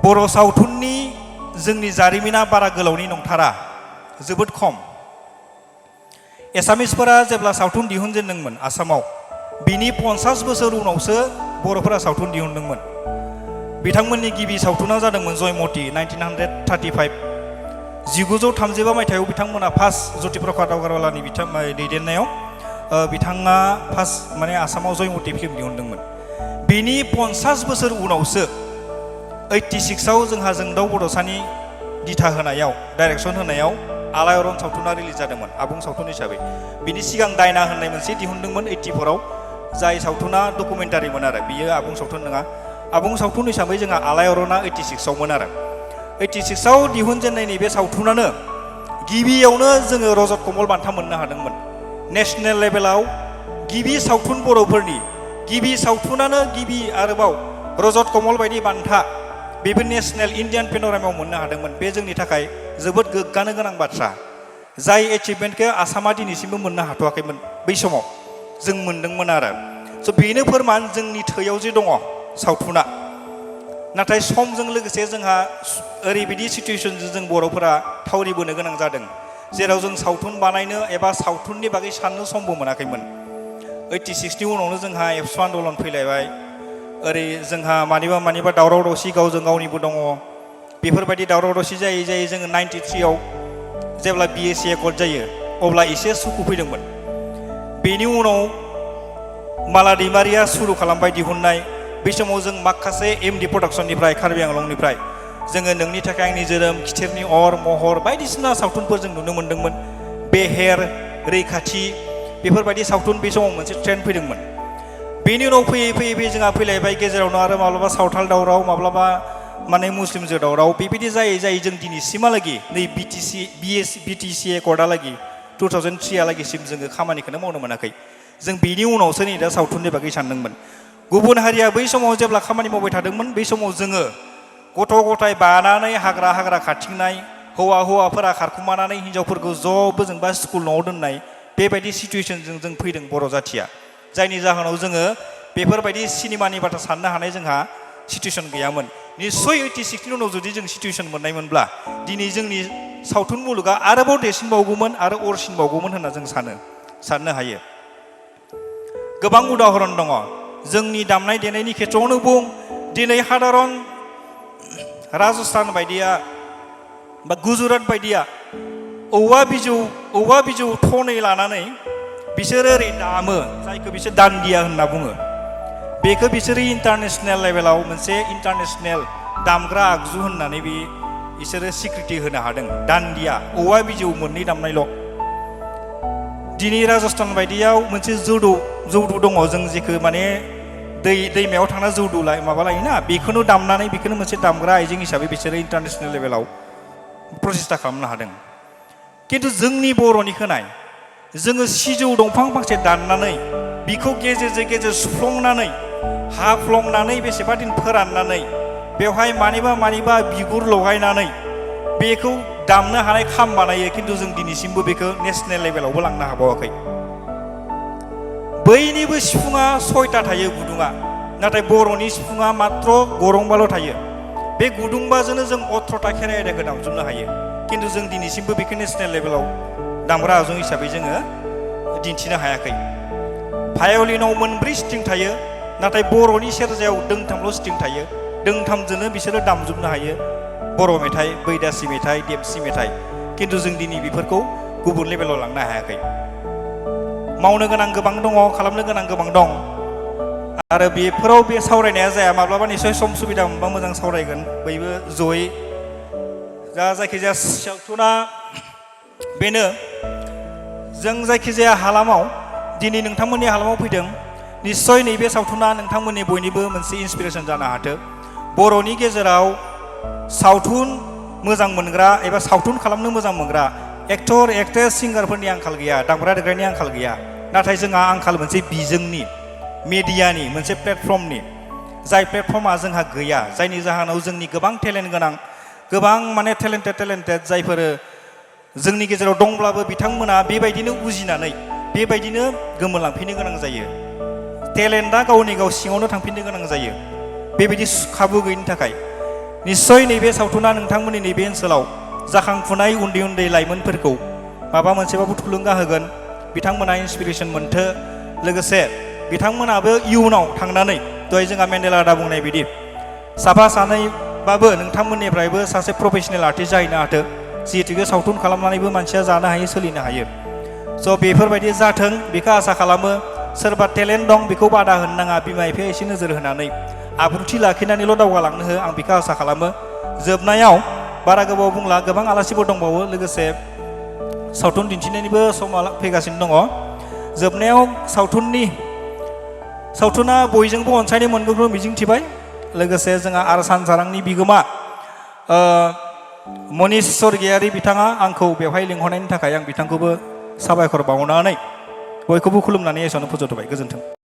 बर' सावथुननि जोंनि जारिमिना बारा गोलावनि नंथारा, जोबोद खम। एसामिसफोरा जेब्ला सावथुन दिहुनजेनदोंमोन आसामाव, बिनि 50 बोसोर उनावसो बर'फोरा सावथुन दिहुनदोंमन। बिथांमोननि गिबि सावथुना जादोंमोन जयमती 1935। 1935 मायथाइयाव बिथांमोना फार्स्ट ज्योतिप्रसाद आगरवालानि दैदेननायाव बिथाङा फार्स्ट माने आसामाव जयमती फिल्म दिहुनदोंमोन। बिनि 50 बोसोर उनावसो 86आव जोंहा जोंदाव बड'सानि दिथा होनायाव डाइरेक्सन होनायाव आलायारन सावथुना रिलिज जादोंमोन आबुं सावथुन हिसाबै। बिनि सिगां दायना होननाय मोनसे दिहुनदोंमोन 84आव, जाय सावथुना डकुमेन्टारिमोन आरो बियो आबुं सावथुन नङा। आबुं सावथुन हिसाबै जोंहा आलायारना 86आवमोन आरो 86आव दिहुनजेननाय नैबे सावथुनानो गिबियावनो जोङो रजत कमल बान्था मोननो हादोंमोन। नेसनेल लेभेलाव गिबि सावथुन बर'फोरनि गिबि सावथुनानो गिबि आरोबाव रजत कमल बायदि बान्था बेबो नेसनेल इन्डियान पेन'रामायाव मोननो हादोंमोन। बे जोंनि थाखाय जोबोद गोग्गानो गोनां बाथ्रा। जाय एचिभमेन्टखौ आसामा दिनैसिमबो मोननो हाथ'वाखैमोन, बै समाव जों मोनदोंमोन आरो। स' बेनो फोरमान जोंनि थैयाव जे दङ सावथुना। नाथाय समजों लोगोसे जोंहा ओरैबायदि सिटुवेसनजों जों बर'फोरा थावरिबोनो गोनां जादों, जेराव जों सावथुन बानायनो एबा सावथुननि बागै साननो समबो मोनाखैमोन। 86नि उनावनो जोंहा एबसु आन्दलन फैलायबाय। ओरै जोंहा मानिबा दावराव दावसि गावजों गावनिबो दङ। बेफोरबायदि दावराव दावसि जायै जायै जोङो 93आव जेब्ला BSc एकर्ड जायो अब्ला एसे सुखु फैदोंमोन। बेनि उनाव माला दैमारिया सुरु खालामबाय दिहुननाय। बै समाव जों माखासे MD प्रडाक्सननिफ्राय कार्बि आंलंनिफ्राय जोङो नोंनि थाखाय आंनि जोनोम, खिथेरनि अर, महर बायदिसिना सावथुनफोर जों नुनो मोन्दोंमोन। बेहेर, रैखाथि बेफोरबायदि सावथुन बे समाव मोनसे ट्रेन्ड फैदोंमोन। बेनि उनाव फैयै फैयै जोंहा फैलायबाय गेजेरावनो आरो माब्लाबा सावथाल दावराव, माब्लाबा माने मुस्लिमजों दावराव, बेबायदि जायै जायै जों दिनैसिमहालागि नै BTC एकर्डआलागि 2003 जोङो खामानिखौनो मावनो मोनाखै। जों बेनि उनावसो नै दा सावथुननि बागै सानदोंमोन। गुबुन हारिया बै समाव जेब्ला खामानि मावबाय थादोंमोन, बै समाव जोङो गथ' गथाय बानानै हाग्रा खाथिंनाय, हौवाफोरा खारखुमानानै हिनजावफोरखौ ज' बोजोंबा स्कुल न'आव दोननाय, बेबायदि सिटुवेसनजों जों फैदों बर' जाथिया। जायनि जाहोनाव जोङो बेफोरबायदि सिनेमानि बाथ्रा साननो हानाय जोंहा सिटुवेसन गैयामोन। निस्सय 86नि उनाव जुदि जों सिटुवेसन मोननायमोनब्ला दिनै जोंनि सावथुन मुलुगा आरोबाव देरसिनबावगौमोन आरो अरसिनबावगौमोन होनना जों साननो हायो। गोबां उदाहरन दङ। जोंनि दामनाय देनायनि खेथ्रआवनो बुं, दिनै हादारन राजस्थान बायदिया बा गुजरात बायदिया औवा बिजौ थनै लानानै बिसोरो ओरै दामो, जायखौ बिसोर दान्दिया होनना बुङो। बेखौ बिसोरो इन्टारनेसनेल लेभेलाव मोनसे इन्टारनेसनेल दामग्रा आगजु होननानै बिसोरो स्वीकृति होनो हादों। दान्दिया, औवा बिजौ मोननै दामनायल'। दिनै राजस्थान बायदियाव मोनसे जौदु दङ, जों जेखौ माने दैमायाव थांना जौदु माबा लायोना, बेखौनो दामनानै बेखौनो मोनसे दामग्रा आइजें हिसाबै बिसोरो इन्टारनेसनेल लेभेलाव प्रसेस्टा खालामनो हादों। खिन्थु जोंनि बर'निखौ नाय, जोङो सिजौ दंफां फांसे दाननानै बिखौ गेजेरजों गेजेर सुफ्लंनानै हाफ्लंनानै बेसेबा दिन फोराननानै बेवहाय मानिबा बिगुर लगायनानै बेखौ दामनो हानाय खाम बानायो। खिन्थु जों दिनैसिमबो बेखौ नेसनेल लेभेलावबो लांनो हाबावाखै। बैनिबो सिफुङा 6टा थायो गुदुङा, नाथाय बर'नि सिफुङा मात्र गरंबाल' थायो। बे गुदुंबाजोंनो जों 18टा खेराइ आयदाखौ दामजोबनो हायो। खिन्थु जों दिनैसिमबो बेखौ नेसनेल लेभेलाव दामग्रा आगजु हिसाबै जोङो दिन्थिनो हायाखै। भाय'लिनाव 4 स्ट्रिं थायो, नाथाय बर'नि सेरजायाव दोंथामल' स्ट्रिं थायो। दोंथामजोंनो बिसोरो दामजोबनो हायो बर' मेथाइ, बैदासि मेथाइ, देमसि मेथाइ। खिन्थु जों दिनै बेफोरखौ गुबुन लेभेलाव लांनो हायाखै। मावनो गोनां गोबां दङ, खालामनो गोनां गोबां दं। आरो बेफोराव बे सावरायनाया जाया, माब्लाबा निसय सम सुबिदा मोनबा मोजां सावरायगोन बयबो जयै। दा जायखिजाया सावथुना बेनो, जों जायखिजाया हालामाव दिनै नोंथांमोननि हालामाव फैदों, निस्सय नैबे सावथुना नोंथांमोननि बयनिबो मोनसे इन्सपिरेसन जानो हाथों। बर'नि गेजेराव सावथुन मोजां मोनग्रा एबा सावथुन खालामनो मोजां मोनग्रा एक्टर, एक्ट्रेस, सिंगारफोरनि आंखाल गैया, दामग्रा देग्रानि आंखाल गैया। नाथाय जोंहा आंखाल मोनसे बिजोंनि, मेडियानि, मोनसे प्लेटफर्मनि, जाय प्लेटफर्मा जोंहा गैया। जायनि जाहोनाव जोंनि गोबां टेलेन्ट गोनां, गोबां माने टेलेन्टेड जायफोर जोंनि गेजेराव दंब्लाबो बिथांमोना बेबायदिनो उजिनानै बेबायदिनो गोमोरलांफिननो गोनां जायो। टेलेन्टआ गावनि गाव सिङावनो थांफिननो गोनां जायो, बेबायदि खाबु गैयिनि थाखाय। निश्चय नैबे सावथुना नोंथांमोननि नैबे ओनसोलाव जाखांफुनाय उन्दै उन्दै लाइमोनफोरखौ माबा मोनसेबाबो थुलुंगा होगोन, बिथांमोना इन्सपिरेसन मोन्थो, लोगोसे बिथांमोनाबो इयुनाव थांनानै दहाय जोंहा मेन्डेला आदा बुंनाय बायदि साफा सानैबाबो नोंथांमोननिफ्रायबो सासे प्रफेसनेल आर्टिस्ट जाहैनो हाथों, जिहेतु सावथुन खालामनानैबो मानसिया जानो हायो, सोलिनो हायो। स' बेफोरबायदि जाथों बेखौ आसा खालामो। सोरबा टेलेन्ट दं बेखौ बादा होनो नाङा, बिमा बिफाया एसे नोजोर होनानै आब्रुथि लाखिनानैल' दावगालांनो हो, आं बेखौ आसा खालामो। जोबनायाव बारा गोबाव बुंला, गोबां आलासिफोर दंबावो, लोगोसे सावथुन दिन्थिनायनिबो समा फैगासिनो दङ। जोबनायाव सावथुना बयजोंबो अनसायनाय मोनगोनखौ मिजिंथिबाय। लोगोसे जोंहा आर सानजारांनि बिगोमा मनिष स्वर्गियारि बिथाङा आंखौ बेवहाय लिंहरनायनि थाखाय आं बिथांखौबो साबायखर बावनानै बयखौबो खुलुमनानै एसेयावनो फोजोबथ'बाय। गोजोन्थों।